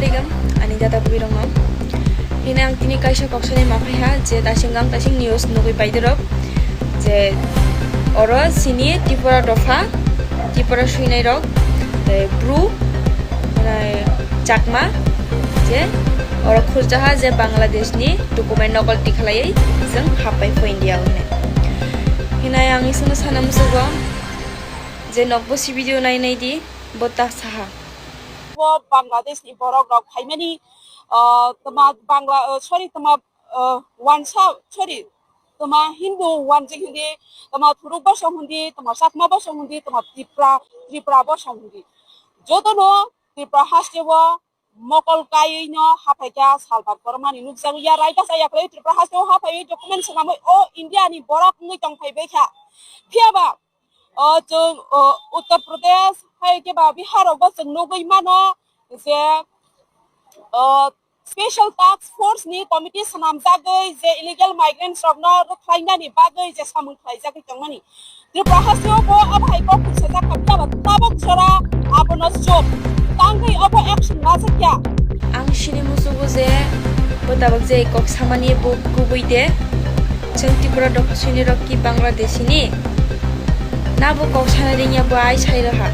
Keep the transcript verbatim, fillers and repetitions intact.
Rigam, ani dada bwrwirokno. Hino ang tini kaisa kok sanai ma phaiha je daising gang daising news nugwi paidorok je oro sini Tripura dopha, Tripura swinairok, tei Bru, hwnai Chakma, je oro khurjaha je Bangladeshni document nokol tikhalaiwi chwng happai pho India hwnwi. Hinai ang isingno sana musugo je nokbo si video nai nai di, bo ta saha. Bo Bangladesh ni borok rok phaimani, ah, tama Bangla, ah, sorry, tama, ah, wansa, sorry, tama Hindu wanjik hindi, tama Thuruk bosong hindi, tama Chakma bosong hindi, tama Tripura, Tripura bosong hindi. Jotono Tripura haste o mokol kaiwi no haphaikha salbat kormani nukjago ya, raida chaya kwlai Tripura haste o haphaiwi document swnamwi o India ni borok wngwi tongphaibaikha. Phiyaba o chwng, o, Uttar Pradesh, hai khe ba Bihar rogo chwng nugwi mano je, o, Special Task Force ni committee swnamjagwi je illegal migrants rokno rwkhlainani bagwi je samung khlaijagwi tongmani. Tripura hasteo bo abo hai kok khungsa jakha, phiyaba tabok jora abono chwp tangwi obo action lajakya. Ang sini musugo je bo tabok je kok samani bo kubui de. Chwng Tripura dopha sini rok ki Bangladeshi ni? Na bo kok sana ringya bo ai sai roha.